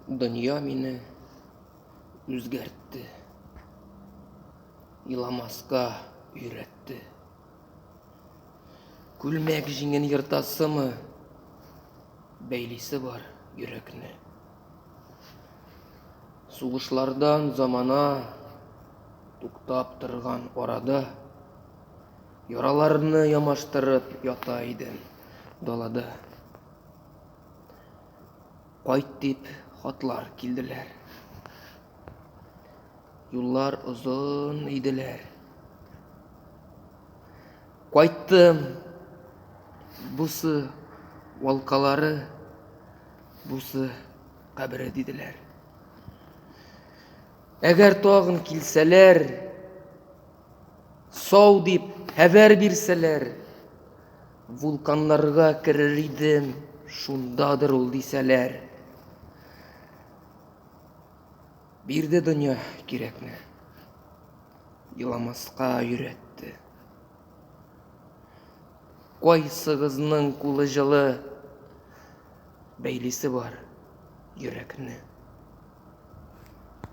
Дөнья мине үзгәртте. Еламаска өйрәтте. Күлмәк җиңен ертасымы, бәйлисе бар йөрәкне. Сугышлардан замана туктап торган арада яраларны ямаштырып ята идем далада. Кайт дип хатлар килделәр. Юллар озын иделәр. Кайттым. Бусы валкалары, бусы кабере диделәр. Әгәр тагын килсәләр, сау дип хәбәр бирсәләр, Вулканнарга керер идем, шундадыр ул дисәләр. Бирде дөнья кирәкне, еламаска өйрәтте. Кайсыгызның кулы җылы, бәйлисе бар йөрәкне.